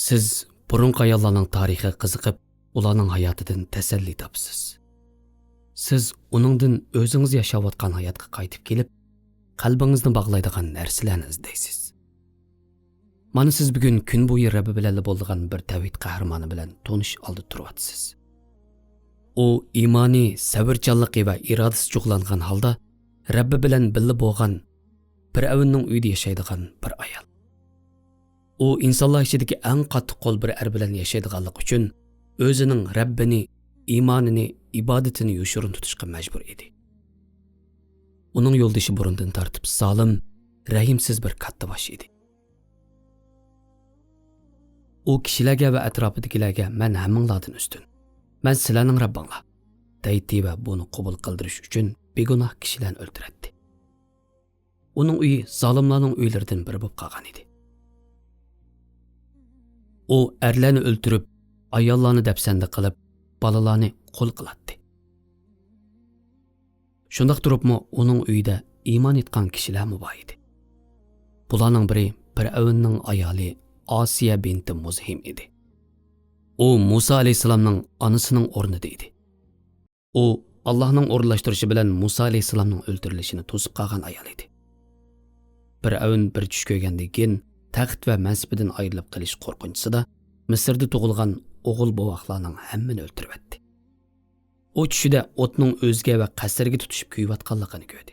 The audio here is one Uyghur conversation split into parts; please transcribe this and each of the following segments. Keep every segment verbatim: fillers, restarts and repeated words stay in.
سىز بۇرۇنقى ئاياللارنىڭ تارىخىغا قىزىقىپ، ئۇلارنىڭ ھاياتىدىن تەسەللى تاپىسىز. سىز ئۇنىڭدىن ئۆزىڭىز ياشاۋاتقان ھاياتقا قايتىپ كېلىپ، قەلبىڭىزنى باغلايدىغان نەرسىلەرنى ئىزدەيسىز. مانا سىز بۈگۈن كۈن بويى رەببى بىلەنلا بولىدىغان بىر تەۋھىد قەھرىمانى بىلەن تونۇش ئالدىدا تۇرۇۋاتىسىز. ئۇ ئىمانى، سەۋرچانلىقى ۋە ئىرادىسى جۇغلانغان ھالدا رەببى بىلەن بىللە بولغان پىرئەۋننىڭ ئۆيىدە ياشايدىغان بىر ئايال. ئۇ ئىنسانلار ئىچىدىكى ئەڭ قاتتىق قول بىر ئەر بىلەن ياشايدىغانلىقى ئۈچۈن ئۆزىنىڭ رەببىنى، ئىمانىنى، ئىبادىتىنى يوشۇرۇن تۇتۇشقا مەجبۇر ئىدى. ئۇنىڭ يولدىشى بۇرۇندىن تارتىپ زالىم، رەھىمسىز بىر كاتتىباش ئىدى. ئۇ كىشىلەرگە ۋە ئەتراپىدىكىلەرگە، «مەن ھەممىڭلاردىن ئۈستۈن. مەن سىلەرنىڭ رەببىڭلار» دەيتتى ۋە بۇنى قوبۇل قىلدۇرۇش ئۈچۈن بىگۇناھ كىشىلەرنى ئۆلتۈرەتتى. ئۇنىڭ ئۆيى زالىملارنىڭ ئۆيلىرىدىن بىرى بولۇپ قالغان ئىدى. ئۇ ئەرلەرنى ئۆلتۈرۈپ، ئاياللارنى دەپسەندە قىلىپ، بالىلارنى قۇل قىلاتتى. شۇنداق تۇرۇپمۇ ئۇنىڭ ئۆيىدە ئىمان ئېيتقان كىشىلەرمۇ بار ئىدى. بۇلارنىڭ بىرى پىرئەۋننىڭ ئايالى ئاسىيە بىنتى مۇزھىم ئىدى. ئۇ مۇسا ئەلەيھىسسالامنىڭ ئانىسىنىڭ ئورنىدا ئىدى. ئۇ ئاللاھنىڭ ئورۇنلاشتۇرۇشى بىلەن مۇسا ئەلەيھىسسالامنىڭ ئۆلتۈرۈلۈشىنى توسۇپ قالغان ئايال ئىدى. پىرئەۋن بىر چۈش كۆرگەندىن كېيىن، تەخت ۋە مەنسىپىدىن ئايرىلىپ قېلىش قورقۇنچىسىدا مىسىردا تۇغۇلغان ئوغۇل بوۋاقلارنىڭ ھەممىنى ئۆلتۈرۈۋەتتى. ئۇ چۈشىدە ئوتنىڭ ئۆزىگە ۋە قەسىرگە تۇتىشىپ كۆيۈۋاتقانلىقىنى كۆردى.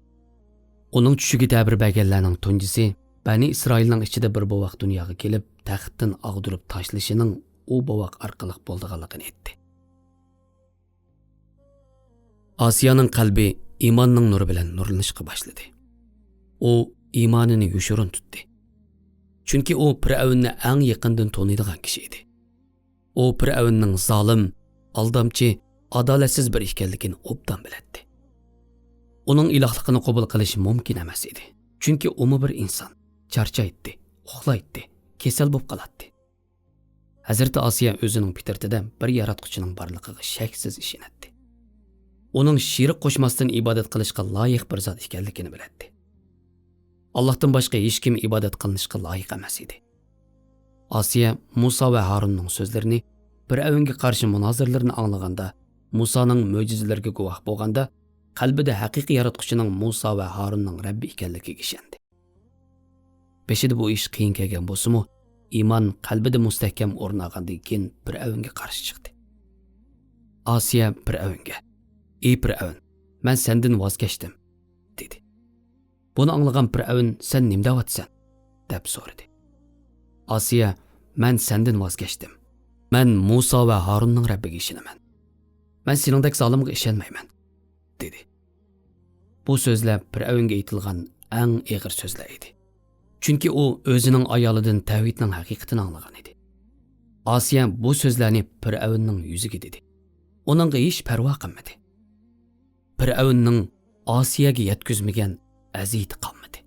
ئۇنىڭ چۈشىگە تەبىر بەرگەنلەرنىڭ تۇنجىسى بەنى ئىسرائىلنىڭ ئىچىدە بىر بوۋاق دۇنياغا كېلىپ، تەختتىن ئاغدۇرۇپ تاشلىشىنىڭ ئۇ بوۋاق ئارقىلىق بولىدىغانلىقىنى ئېيتتى. ئاسىيانىڭ قەلبى ئىماننىڭ نۇرى بىلەن نۇرلىنىشقا باشلىدى. ئۇ ئىمانىنى يوشۇرۇن تۇتتى. چۈنكى ئۇ پىرئەۋننى ئەڭ يېقىندىن تونۇيدىغان كىشى ئىدى. ئۇ پىرئەۋننىڭ زالىم، ئالدامچى، ئادالەتسىز بىر ئىكەنلىكىنى ئوبدان بىلەتتى. ئۇنىڭ ئىلاھلىقىنى قوبۇل قىلىش مۇمكىن ئەمەس ئىدى. چۈنكى ئۇمۇ بىر ئىنسان، چارچايتتى، ئۇخلايتتى، كېسەل بولۇپ قالاتتى. ھەزرىتى ئاسىيە ئۆزىنىڭ پىترىتىدە بىر ياراتقۇچىنىڭ بارلىقىغا شەكسىز ئىشىنەتتى. ئۇنىڭ شېرىك قوشماستىن ئىبادەت قىلىشقا لايىق بىر زات ئىكەنلىكىنى بىلەتتى. ئاللاھتىن باشقا ھېچكىم ئىبادەت قىلىنىشقا لايىق ئەمەس ئىدى. ئاسىيە مۇسا ۋە ھارۇننىڭ سۆزلىرىنى، پىرئەۋنگە قارشى مۇنازىرىلىرىنى ئاڭلىغاندا، مۇسانىڭ مۆجىزىلىرىگە گۇۋاھ بولغاندا، قەلبىدە ھەقىقىي ياراتقۇچىنىڭ مۇسا ۋە ھارۇننىڭ رەببى ئىكەنلىكىگە ئىشەندى. بېشىدا بۇ ئىش قىيىن كەلگەن بولسىمۇ، ئىمان قەلبىدە مۇستەھكەم ئورۇن ئالغاندىن كېيىن پىرئەۋنگە قارشى چىقتى. ئاسىيە پىرئەۋنگە، «ئى پىرئەۋن، مەن سەندىن ۋاز كەچتىم» دېدى. بۇنى ئاڭلىغان پىرئەۋن، «سەن نېمە دەۋاتىسەن؟» دەپ سورىدى. ئاسىيە، «مەن سەندىن ۋاز كەچتىم. مەن مۇسا ۋە ھارۇننىڭ رەببىگە ئىشىنىمەن. مەن سېنىڭدەك زالىمغا ئىشەنمەيمەن» دېدى. بۇ سۆزلەر پىرئەۋنگە ئېيتىلغان ئەڭ ئېغىر سۆزلەر ئىدى. چۈنكى ئۇ ئۆزىنىڭ ئايالىدىن تەۋھىدنىڭ ھەقىقىتىنى ئاڭلىغان ئىدى. ئاسىيە بۇ سۆزلەرنى پىرئەۋننىڭ يۈزىگە دېدى. ئۇنىڭغا ھېچ پەرۋا قىلمىدى. پىرئەۋننىڭ ئاسىيەگە يەتكۈزمىگەن ئەزىيىتى قالمىدى.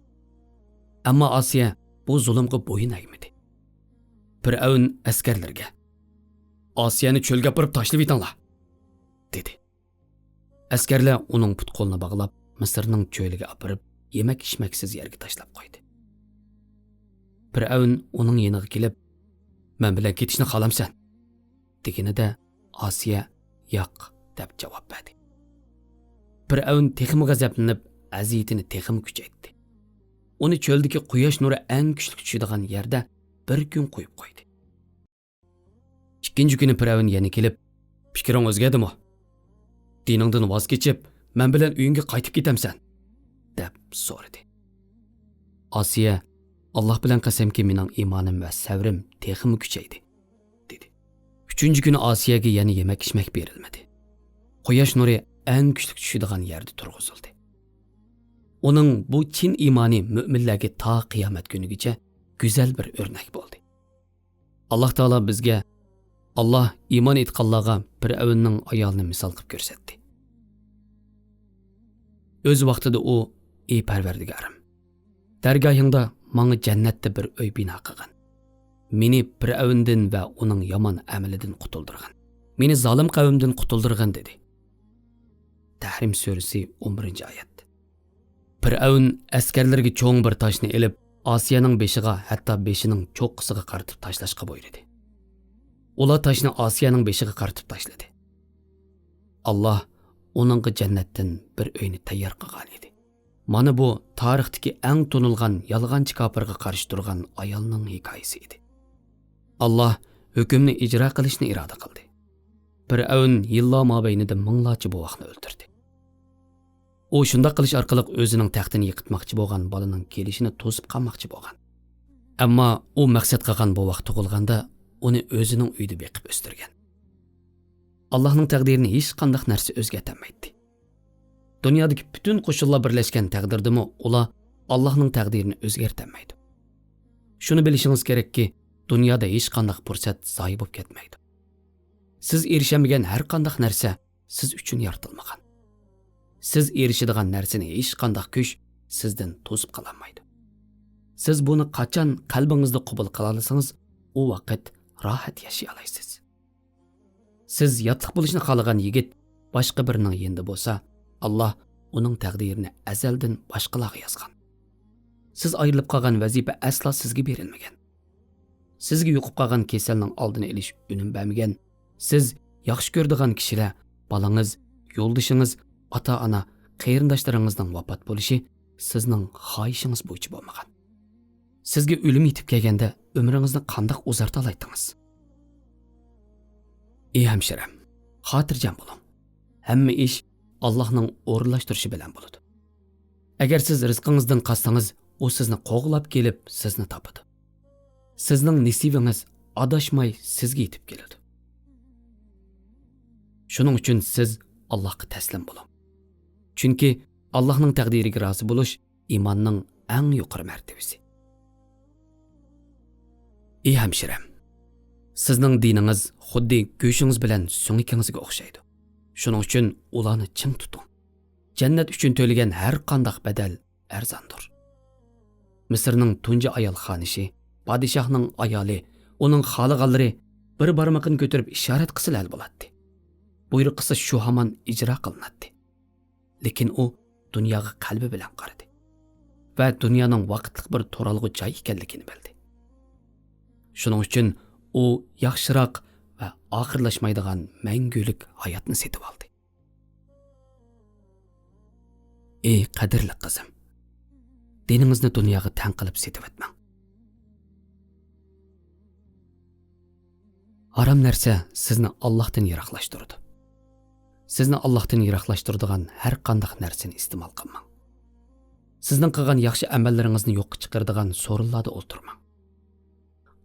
ئەمما ئاسىيە بۇ زۇلۇمغا بويۇن ئەگمىدى. پىرئەۋن ئەسكەرلىرىگە، «ئاسىيەنى چۆلگە ئاپىرىپ تاشلىۋېتىڭلار» دېدى. ئەسكەرلەر ئۇنىڭ پۇت-قولىنى باغلاپ، مىسىرنىڭ چۆلىگە ئاپىرىپ، يېمەك-ئىچمەكسىز يەرگە تاشلاپ قويدى. پىرئەۋن ئۇنىڭ يېنىغا كېلىپ، «مەن بىلەن كېتىشنى خالامسەن؟» دېگىنىدە، ئاسىيە، «ياق» دەپ جاۋاب بەردى. پىرئەۋن تېخىمۇ غەزەپلىنىپ، ئەزىيىتىنى تېخىمۇ كۈچەيتتى. ئۇنى چۆلدىكى قۇياش نۇرى ئەڭ كۈچلۈك چۈشىدىغان يەردە بىر كۈن قويۇپ قويدى. ئىككىنچى كۈنى پىرئەۋن يەنە كېلىپ، «پىكرىڭ ئۆزگەردىمۇ؟ دىنىڭدىن ۋاز كېچىپ، مەن بىلەن ئۆيۈڭگە قايتىپ كېتەمسەن؟» دەپ سورىدى. ئاسىيە، «ئاللاھ بىلەن قەسەمكى، مېنىڭ ئىمانىم ۋە سەۋرىم تېخىمۇ كۈچەيدى» دېدى. ئۈچىنچى كۈنى ئاسىيەگە يەنە يېمەك-ئىچمەك بېرىلمىدى. قۇياش نۇرى ئەڭ كۈچلۈك چۈشىدىغان يەردە تۇرغۇزۇلدى. ئۇنىڭ بۇ چىن ئىمانى مۆمىنلەرگە تا قىيامەت كۈنىگىچە گۈزەل بىر ئۆرنەك بولدى. ئاللاھ تائالا بىزگە، ئاللاھ ئىمان ئېيتقانلارغا پىرئەۋننىڭ ئايالىنى مىسال قىلىپ كۆرسەتتى. ئۆز ۋاقتىدا ئۇ، «ئى پەرۋەردىگارىم، دەرگاھىڭدا ماڭا جەننەتتە بىر ئۆي بىنا قىلغىن. مېنى پىرئەۋندىن ۋە ئۇنىڭ يامان ئەمىلىدىن قۇتۇلدۇرغىن. مېنى زالىم قەۋمدىن قۇتۇلدۇرغىن» دېدى. تەھرىم سۈرىسى، ئون بىرىنچى ئايەت. پىرئەۋن ئەسكەرلىرىگە چوڭ بىر تاشنى ئېلىپ، ئاسىيەنىڭ بېشىغا، ھەتتا بېشىنىڭ چوققىسىغا قارىتىپ تاشلاشقا بۇيرۇدى. ئۇلار تاشنى ئاسىيەنىڭ بېشىغا قارىتىپ تاشلىدى. ئاللاھ ئۇنىڭغا جەننەتتىن بىر ئۆينى تەييار قىلغان ئىدى. مانا بۇ تارىختىكى ئەڭ تونۇلغان يالغانچى كاپىرغا قارشى تۇرغان ئايالنىڭ ھېكايىسى ئىدى. ئاللاھ ھۆكۈمنى ئىجرا قىلىشنى ئىرادە قىلدى. پىرئەۋن يىللار مابەينىدە مىڭلارچە بوۋاقنى ئۆلتۈردى. ئۇ شۇنداق قىلىش ئارقىلىق ئۆزىنىڭ تەختىنى يىقىتماقچى بولغان بالىنىڭ كېلىشىنى توسۇپ قالماقچى بولغان. ئەمما ئۇ مەقسەت قىلغان بوۋاق تۇغۇلغاندا، ئۇنى ئۆزىنىڭ ئۆيىدە بېقىپ ئۆستۈرگەن. ئاللاھنىڭ تەقدىرىنى ھېچقانداق نەرسە ئۆزگەرتەلمەيتتى. دۇنيادىكى پۈتۈن قوشۇنلار بىرلەشكەن تەقدىردىمۇ ئۇلار ئاللاھنىڭ تەقدىرىنى ئۆزگەرتەلمەيدۇ. شۇنى بىلىشىڭىز كېرەككى، دۇنيادا ھېچقانداق پۇرسەت زايە بولۇپ كەتمەيدۇ. سىز ئېرىشەلمىگەن ھەر قانداق نەرسە سىز ئۈچۈن يارىتىلمىغان. سىز ئېرىشىدىغان نەرسىنى ھېچقانداق كۈچ سىزدىن توسۇپ قالالمايدۇ. سىز بۇنى قاچان قەلبىڭىزدە قوبۇل قىلالىسىڭىز، ئۇ ۋاقىت راھەت ياشىيالايسىز. سىز ياتلىق بولۇشنى خالىغان يىگىت باشقا بىرىنىڭ يېنىدا بولسا، ئاللاھ ئۇنىڭ تەقدىرىنى ئەزەلدىن باشقىلارغا يازغان. سىز ئايرىلىپ قالغان ۋەزىپە ئەسلا سىزگە بېرىلمىگەن. سىزگە يۇقۇپ قالغان كېسەلنىڭ ئالدىنى ئېلىش ئۈنۈم بەرمىگەن. سىز ياخشى كۆرىدىغان كىشىلەر، بالاڭىز، يولدىشىڭىز، ئاتا-ئانا، قېرىنداشلىرىڭىزنىڭ ۋاپات بولۇشى سىزنىڭ خاھىشىڭىز بويىچە بولمىغان. سىزگە ئۆلۈم يېتىپ كەلگەندە ئۆمرىڭىزنى قانداق ئۇزارتالايتتىڭىز؟ ئى ھەمشىرەم، خاتىرجەم بولۇڭ. ھەممە ئىش ئاللاھنىڭ ئورۇنلاشتۇرۇشى بىلەن بولىدۇ. ئەگەر سىز رىزقىڭىزدىن قازسىڭىز، ئۇ سىزنى قوغلاپ كېلىپ سىزنى تاپىدۇ. سىزنىڭ نېسىۋىڭىز ئاداشماي سىزگە يېتىپ كېلىدۇ. شۇنىڭ ئۈچۈن سىز ئاللاھقا تەسلىم بولۇڭ. چۈنكى ئاللاھنىڭ تەقدىرىگە رازى بولۇش ئىماننىڭ ئەڭ يۇقىرى مەرتىۋىسى. ئى ھەمشىرەم، سىزنىڭ دىنىڭىز خۇددى گۆشىڭىز بىلەن سۆڭىكىڭىزگە ئوخشايدۇ. شۇنىڭ ئۈچۈن ئۇلارنى چىڭ تۇتۇڭ. جەننەت ئۈچۈن تۆلىگەن ھەر قانداق بەدەل ئەرزاندۇر. مىسىرنىڭ تۇنجى ئايال خانىشى، پادىشاھنىڭ ئايالى، ئۇنىڭ خالىغانلىرى بىر بارمىقىنى كۆتۈرۈپ ئىشارەت قىلسىلا ھەل بولاتتى. بۇيرۇق قىلسا شۇ ھامان ئىجرا قىلىناتتى. لېكىن ئۇ دۇنياغا قەلبى بىلەن قارىدى ۋە دۇنيانىڭ ۋاقىتلىق بىر تۇرالغۇ جاي ئىكەنلىكىنى بىلدى. شۇنىڭ ئۈچۈن ئۇ ياخشىراق ۋە ئاخىرلاشمايدىغان مەڭگۈلۈك ھاياتنى سېتىۋالدى. ئى قەدىرلىك قىزىم، دىنىڭىزنى دۇنياغا تەڭ قىلىپ سېتىۋەتمەڭ. ھارام نەرسە سىزنى ئاللاھتىن يىراقلاشتۇرىدۇ. سىزنى ئاللاھتىن يىراقلاشتۇرىدىغان ھەر قانداق نەرسىنى ئىستېمال قىلماڭ. سىزنىڭ قىلغان ياخشى ئەمەللىرىڭىزنى يوققا چىقىرىدىغان سورۇنلاردا ئولتۇرماڭ.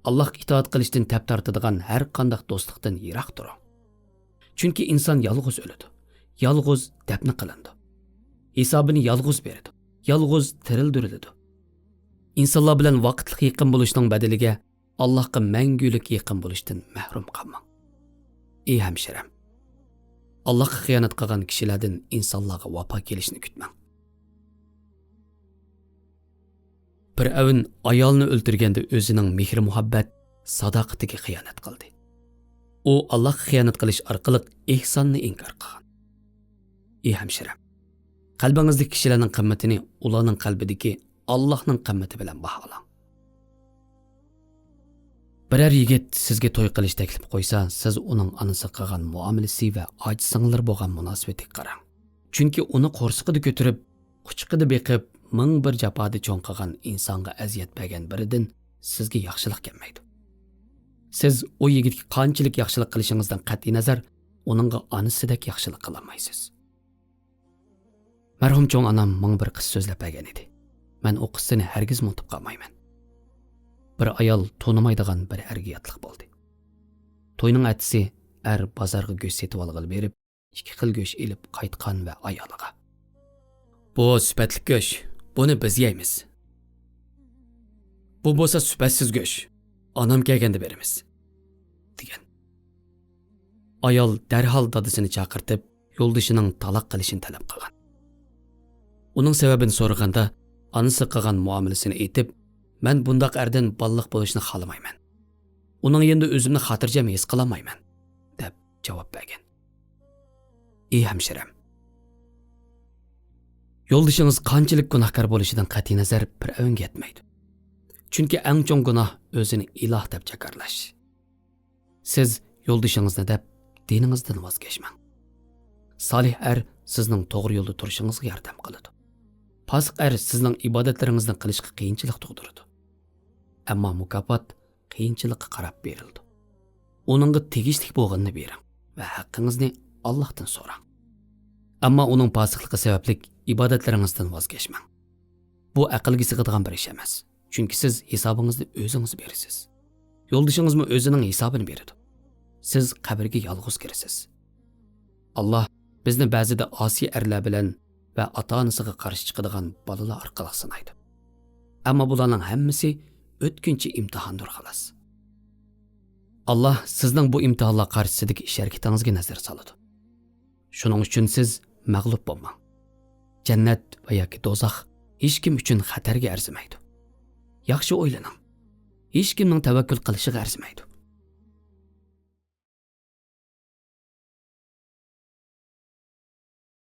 ئاللاھقا ئىتائەت قىلىشتىن تەپ تارتىدىغان ھەر قانداق دوستلۇقتىن يىراق تۇرۇڭ. چۈنكى ئىنسان يالغۇز ئۆلىدۇ، يالغۇز دەپنە قىلىنىدۇ. ھېسابىنى يالغۇز بېرىدۇ، يالغۇز تىرىلدۈرۈلىدۇ. ئىنسانلار بىلەن ۋاقىتلىق يېقىن بولۇشنىڭ بەدىلىگە ئاللاھقا مەڭگۈلۈك يېقىن بولۇشتىن مەھرۇم قالماڭ. ئى ھەمشىرەم، ئاللاھقا خىيانەت قىلغان كىشىلەردىن ئىنسانلارغا ۋاپا كېلىشىنى كۈتمەڭ. پىرئەۋن ئايالىنى ئۆلتۈرگەندە ئۆزىنىڭ مېھرى-مۇھەببەت، ساداقىتىگە خىيانەت قىلدى. ئۇ ئاللاھقا خىيانەت قىلىش ئارقىلىق ئېھساننى ئىنكار قىلغان. ئى ھەمشىرەم، قەلبىڭىزدىكى كىشىلەرنىڭ قىممىتىنى ئۇلارنىڭ قەلبىدىكى ئاللاھنىڭ قىممىتى بىلەن باھالاڭ. بىرەر يىگىت سىزگە توي قىلىش تەكلىپى قويسا، سىز ئۇنىڭ ئانىسىغا قىلغان مۇئامىلىسى ۋە ئاچا-سىڭىللىرى بولغان مۇناسىۋىتىگە قاراڭ. چۈنكى ئۇنى قورسىقىدا كۆتۈرۈپ، قۇچىقىدا بېقىپ، مىڭ بىر جاپادا چوڭ قىلغان ئىنسانغا ئەزىيەت بەرگەن بىرىدىن سىزگە ياخشىلىق كەلمەيدۇ. سىز ئۇ يىگىتكە قانچىلىك ياخشىلىق قىلىشىڭىزدىن قەتئىينەزەر، ئۇنىڭغا ئانىسىدەك ياخشىلىق قىلالمايسىز. مەرھۇم چوڭ ئانام ماڭا بىر قىسسە سۆزلەپ بەرگەن ئىدى. مەن ئۇ قىسسىنى ھەرگىزمۇ ئۇنتۇپ قالمايمەن. بىر ئايال تونۇمايدىغان بىر ئەرگە ياتلىق بولدى. توينىڭ ئەتىسى ئەر بازارغا گۆش سېتىۋالغىلى بېرىپ، ئىككى خىل گۆش ئېلىپ قايتقان ۋە ئايالىغا، «بۇ سۈپەتلىك گۆش، بۇنى بىز يەيمىز. بۇ بولسا سۈپەتسىز گۆش، ئانام كەلگەندە بېرىمىز» دېگەن. ئايال دەرھال دادىسىنى چاقىرتىپ، يولدىشىنىڭ تالاق قىلىشىنى تەلەپ قىلغان. ئۇنىڭ سەۋەبىنى سورىغاندا، ئانىسى قىلغان مۇئامىلىسىنى ئېيتىپ، «مەن بۇنداق ئەردىن بالىلىق بولۇشنى خالىمايمەن. ئۇنىڭ يېنىدا ئۆزۈمنى خاتىرجەم ھېس قىلالمايمەن» دەپ جاۋاب بەرگەن. ئى ھەمشىرەم، يولدىشىڭىز قانچىلىك گۇناھكار بولۇشىدىن قەتئىينەزەر، پىرئەۋنگە يەتمەيدۇ. چۈنكى ئەڭ چوڭ گۇناھ ئۆزىنى ئىلاھ دەپ جاكارلاش. سىز يولدىشىڭىزنى دەپ، دىنىڭىزدىن ۋاز كەچمەڭ. سالىھ ئەر سىزنىڭ توغرا يولدا تۇرۇشىڭىزغا ياردەم قىلىدۇ. پاسىق ئەر سىزنىڭ ئىبادەتلىرىڭىزنى قىلىشقا قىيىنچىلىق تۇغدۇرىدۇ. ئەمما مۇكاپات قىيىنچىلىققا قاراپ بېرىلىدۇ. ئۇنىڭغا تېگىشلىك بولغىنىنى بېرىڭ ۋە ھەققىڭىزنى ئاللاھتىن سوراڭ. ئەمما ئۇنىڭ پاسىقلىقى سەۋەبلىك ئىبادەتلىرىڭىزدىن ۋاز كەچمەڭ. بۇ ئەقىلگە سىغىدىغان بىر ئىش ئەمەس. چۈنكى سىز ھېسابىڭىزنى ئۆزىڭىز بېرىسىز. يولدىشىڭىزمۇ ئۆزىنىڭ ھېسابىنى بېرىدۇ. سىز قەبرىگە يالغۇز كىرىسىز. ئاللاھ بىزنى بەزىدە ئاسىي ئەرلەر بىلەن ۋە ئاتا-ئانىسىغا قارشى چىقىدىغان بالىلار ئارقىلىق سىنايدۇ. ئەمما بۇلارنىڭ ھەممىسى ئۆتكۈنچى ئىمتىھاندۇر، خالاس. ئاللاھ سىزنىڭ بۇ ئىمتىھانلار قارشىسىدىكى ئىش-ھەرىكىتىڭىزگە نەزەر سالىدۇ. شۇنىڭ ئۈچۈن سىز مەغلۇپ بولماڭ. جەننەت ۋە ياكى دوزاخ ھېچكىم ئۈچۈن خەتەرگە ئەرزىمەيدۇ. ياخشى ئويلىنىڭ. ھېچكىمنىڭ تەۋەككۈل قىلىشىغا ئەرزىمەيدۇ.